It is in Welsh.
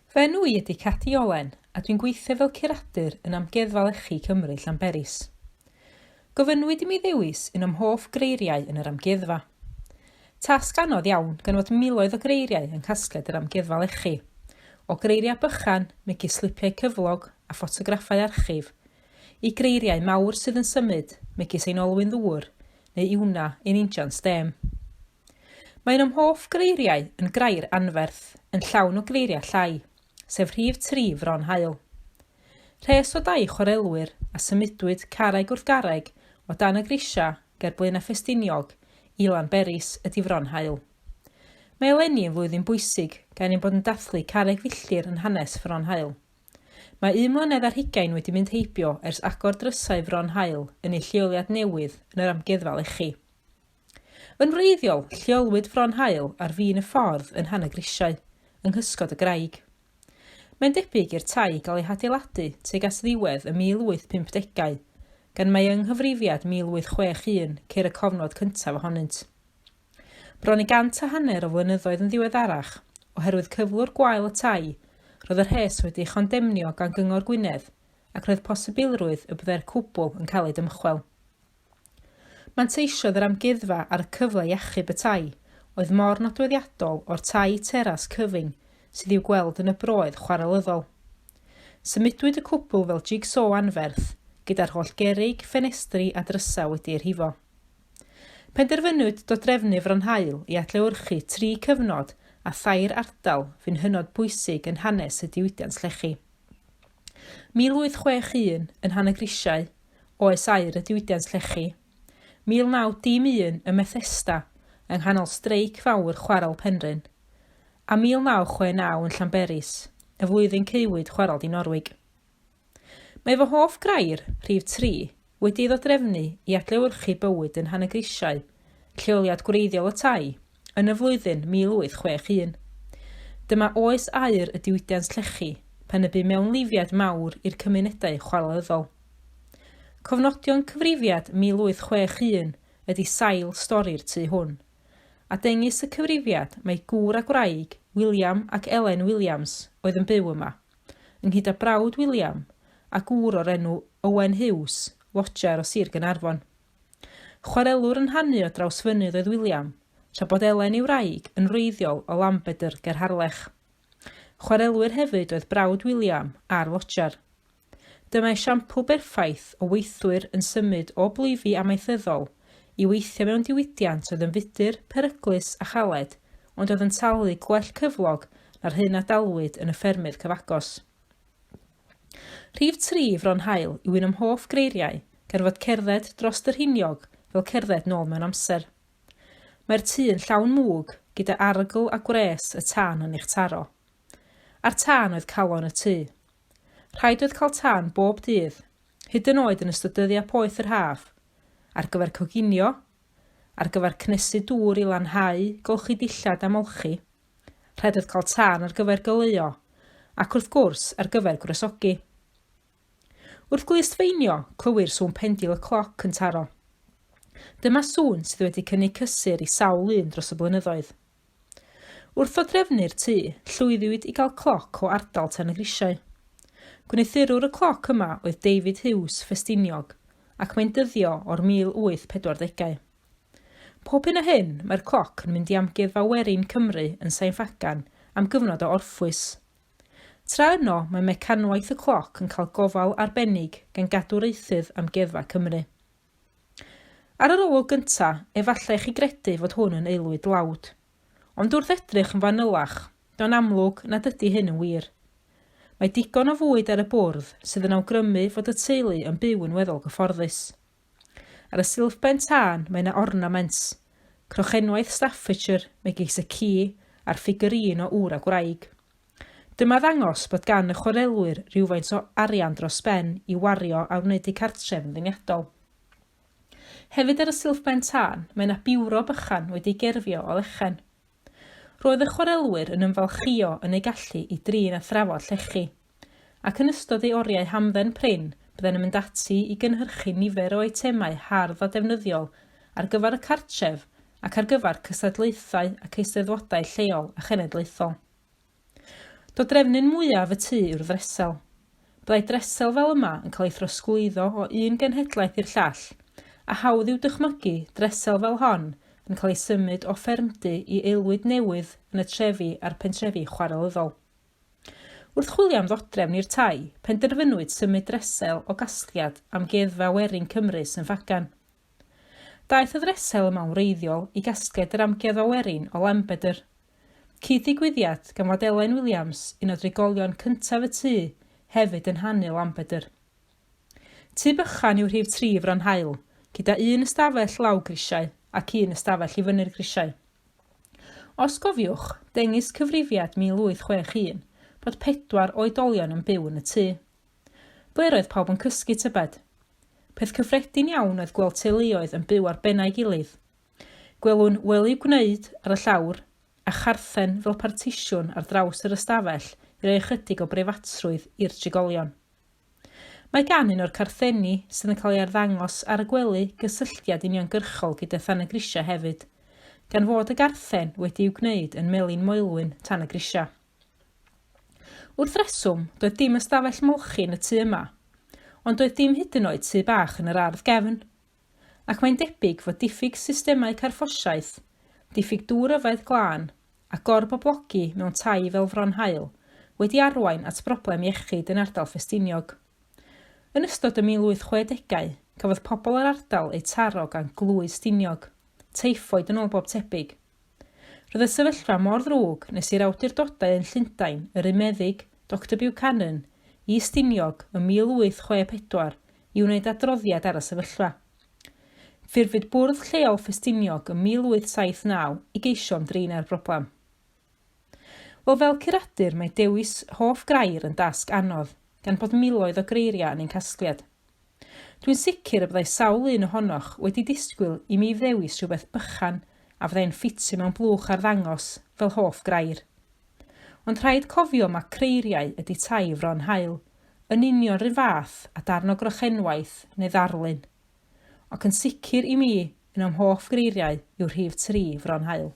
Fy enw i ydy Cadi Olen a dwi'n gweithio fel curadur yn Amgueddfa Lechi Cymru Llanberis. Gofynnwyd i mi ddewis un o'm hoff greiriau yn yr amgueddfa. Tasg anodd iawn gan fod miloedd o greiriau yng nghasgliad yr Amgueddfa Lechi, o greiriau bychan megis slipiau cyflog a ffotograffau archif, i greiriau mawr sydd yn symud megis ein olwyn ddŵr neu Iwna ein injan stêm. Mae un o'm hoff greiriau yn grair anferth, yn llawn o greiriau llai, sef rhif tri Fron Haul. Rhes o dai chwarelwyr a symudwyd carreg wrth garreg o dan y grisiau ger Blaenau Ffestiniog i Lanberis ydi Fron Haul. Mae eleni yn flwyddyn bwysig gan ein bod yn dathlu carreg filltir yn hanes Fron Haul. Mae un mlynedd ar hugain wedi mynd heibio ers agor drysau Fron Haul yn ei lleoliad newydd yn yr Amgueddfa Lechi. Yn wreiddiol, lleolwyd Fron Haul ar fin y ffordd yn Nhanygrisiau, yng nghysgod y graig. Mae'n debyg i'r tai gael eu hadeiladu tuag at ddiwedd y 1850au, gan mai yng nghyfrifiad 1861 ceir y cofnod cyntaf ohonynt. Bron i gant a hanner o flynyddoedd yn ddiweddarach, oherwydd cyflwr gwael y tai, roedd y rhes wedi ei chondemnio gan Gyngor Gwynedd ac roedd posibilrwydd y byddai'r cwbl yn cael ei dymchwel. Manteisiodd yr amgueddfa ar y cyfle i achub y tai, oedd mor nodweddiadol o'r tai teras cyfyng sydd i'w gweld yn y broedd chwarelyddol. Symudwyd y cwbl fel jig-so anferth, gyda'r holl gerrig, ffenestri a drysau wedi eu rhifo. Penderfynwyd dodrefnu Fronhaul i adlewyrchu tri cyfnod a thair ardal fu'n hynod bwysig yn hanes y diwydiant llechi. 1861 yn Nhanygrisiau, Oes Aur y diwydiant llechi, 1901 ym Methesda, yng nghanol streic fawr Chwarel Penrhyn, a 1969 yn Llanberis, y flwyddyn caewyd Chwarel Dinorwig. Mae fy hoff grair, rhif tri, wedi ei ddodrefnu i adlewyrchu bywyd yn Nhanygrisiau, lleoliad gwreiddiol y tai, yn y flwyddyn 1861. Dyma oes aur y diwydiant llechi, pan y bu mewnlifiad mawr i'r cymunedau chwarelyddol. Cofnodion cyfrifiad 1861 ydi sail stori'r tŷ hwn, a dengys y cyfrifiad mai gŵr a gwraig, William ac Ellen Williams, oedd yn byw yma, ynghyd â brawd William, a gŵr o'r enw Owen Hughes, lodjar o Sir Gaernarfon. Chwarelwr yn hanu o Drawsfynydd oedd William, tra bod Ellen ei wraig yn wreiddiol o Lanbedr ger Harlech. Chwarelwyr hefyd oedd brawd William a'r lodjar. Dyma esiampl berffaith o weithwyr yn symud o blwyfi amaethyddol i weithio mewn diwydiant oedd yn fudr, peryglus a chaled, ond oedd yn talu gwell cyflog na'r hyn a dalwyd yn y ffermydd cyfagos. Rhif tri Fron Haul yw un o'm hoff greiriau, gan fod cerdded drost y rhiniog fel cerdded nôl mewn amser. Mae'r tŷ yn llawn mwg, gyda arogl a gwres y tân yn eich taro. A'r tân oedd calon y tŷ. Rhaid oedd cael tân bob dydd, hyd yn oed yn ystod dyddiau poeth yr haf, ar gyfer coginio, ar gyfer cnesu dŵr i lanhau, golchi dillad a molchi. Rhaid oedd cael tân ar gyfer goleuo, ac wrth gwrs ar gyfer gwresogi. Wrth glustfeinio, clywir sŵn pendil y cloc yn taro. Dyma sŵn sydd wedi cynnig cysur i sawl un dros y blynyddoedd. Wrth ddodrefnu'r tŷ, llwyddiwyd i gael cloc o ardal Tanygrisiau. Gwneuthurwr y cloc yma oedd David Hughes, Ffestiniog, ac mae'n dyddio o'r 1840au. Pob hyn a hyn, mae'r cloc yn mynd i Amgueddfa Werin Cymru yn Sain Ffagan am gyfnod o orffwys. Tra yno, mae mecanwaith y cloc yn cael gofal arbennig gan gadwraethydd Amgueddfa Cymru. Ar yr olwg gynta', efallai chi gredu fod hwn yn aelwyd dlawd. Ond wrth edrych yn fanylach, daw'n amlwg nad ydy hyn yn wir. Mae digon o fwyd ar y bwrdd sydd yn awgrymu fod y teulu yn byw yn weddol gyfforddus. Ar y silff ben tân mae 'na ornaments, crochenwaith Staffordshire megis y ci a'r ffigurîn o ŵr a gwraig. Dyma ddangos bod gan y chwarelwyr rywfaint o arian dros ben i wario ar wneud eu cartref yn ddeniadol. Hefyd ar y silff ben tân, mae 'na biwro bychan wedi ei gerfio o lechen. Roedd y chwarelwyr yn ymfalchïo yn eu gallu i drin a thrafod llechi, ac yn ystod eu oriau hamdden prin bydden yn mynd ati i gynhyrchu nifer o eitemau hardd a defnyddiol ar gyfer y cartref ac ar gyfer cystadlaethau ac eisteddfodau lleol a chenedlaethol. Dodrefnyn mwyaf y tŷ yw'r ddresel. Byddai dresel fel yma yn cael ei throsglwyddo o un genhedlaeth i'r llall, a hawdd yw dychmygu dresel fel hon yn cael ei symud o ffermdy i aelwyd newydd yn y trefi a'r pentrefi chwarelyddol. Wrth chwilio am ddodrefn i'r tai, penderfynwyd symud dresel o gasgliad Amgueddfa Werin Cymru Syn Ffagan. Daeth y ddresel yma'n wreiddiol i gasgliad yr Amgueddfa Werin o Lanbedr. Cyd-ddigwyddiad gan fod Elen Williams, un o drigolion cyntaf y tŷ, hefyd yn hanu o Lanbedr. Tŷ bychan yw rhif tri Fron Haul, gyda un ystafell law grisiau ac un ystafell i fyny'r grisiau. Os gofiwch, dengys cyfrifiad 1861 bod pedwar o oedolion yn byw yn y tŷ. Ble roedd pawb yn cysgu tybed? Peth cyffredin iawn oedd gweld teuluoedd yn byw ar bennau gilydd. Gwelwn wely gwneud ar y llawr, a charthen fel partisiwn ar draws yr ystafell i roi ychydig o breifatrwydd i'r trigolion. Mae gan un o'r carthenni sydd yn cael ei arddangos ar y gwely gysylltiad uniongyrchol gyda Thanygrisiau hefyd, gan fod y garthen wedi i'w gwneud yn Melin Moelwyn Tanygrisiau. Wrth reswm, doedd dim ystafell molchi yn y tŷ yma, ond doedd dim hyd yn oed tŷ bach yn yr ardd gefn. Ac mae'n debyg fod diffyg systemau carffosiaeth, diffyg dŵr yfed glân, a gorboblogi mewn tai fel Fron Haul wedi arwain at broblem iechyd yn ardal Ffestiniog. Yn ystod y 1860au, cafodd pobl yr ardal eu taro gan glwy Stiniog, teiffoid yn ôl bob tebyg. Roedd y sefyllfa mor ddrwg nes i'r awdurdodau yn Llundain yrru meddyg, Doctor Buchanan, i Stiniog ym 1864 i wneud adroddiad ar y sefyllfa. Ffurfwyd Bwrdd Lleol Ffestiniog ym 1879 i geisio ymdrin â'r broblem. Wel, fel curadur mae dewis hoff grair yn dasg anodd, gan bod miloedd o greiriau yn ein casgliad. Dwi'n sicr y byddai sawl un ohonoch wedi disgwyl i mi ddewis rhywbeth bychan a fyddai'n ffitio mewn blwch arddangos fel hoff grair. Ond rhaid cofio ma creiriau ydi tai Fron Haul, yn union run fath a darn o grochenwaith neu ddarlun. Ac yn sicr i mi, un o'm hoff greiriau yw rhif tri Fron Haul.